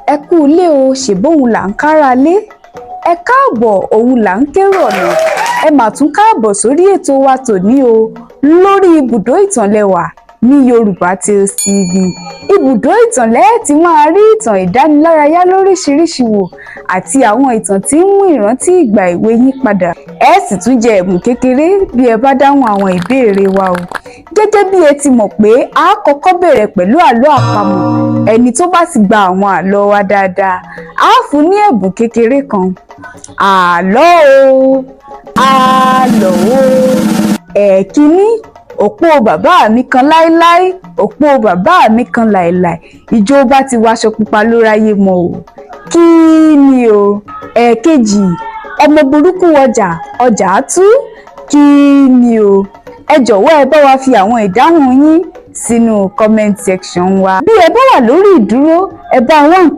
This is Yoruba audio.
Ẹ kú ilé o, ṣèbóun là ń kára lé. Ẹ káàbọ̀, òun là ń kérò ọ̀nà. Ẹ mà tún káàbọ̀ sórí ètò wa tòní o, lórí ibùdó ìtàn lẹ́wà ní Yorùbá Tales TV. Ibùdó ìtàn lẹ́ẹ̀ tí máa rí ìtàn ìdánilárayá lóríṣiríṣi wò àti àwọn ìtàn tí ń mú ìrántí ìgbà èwe yín padà. Ẹ sì tún jẹ ẹ̀bùn kékeré bí ẹ bá dáhùn àwọn ìbéèrè wa o. Gẹ́gẹ́ bí ẹ ti mọ̀ pé a kọ́kọ́ bẹ̀rẹ̀ pẹ̀lú àlọ́ àpamọ̀, ẹni tó bá sì gba àwọn àlọ́ wa dáadáa, á fún ní ẹ̀bùn kékeré kan. Àlọ́ o, àlọ́ o. Ẹ̀ẹ̀kínní, òpó bàbá mi kan láéláé, òpó bàbá mi kan láìláì, ìjọ bá ti wàṣọ pupa ló ráyé mọ́ o. Kí ni o? Ẹ̀ẹ̀kejì, ọmọ burúkú wọjà, ọjà á tú. Kí ni o? Ẹ jọ̀wọ́, ẹ bá wa fi àwọn ìdáhùn yín sínú comment section wa. Bí ẹ bá wà lórí ìdúró, ẹ bá wá nǹkan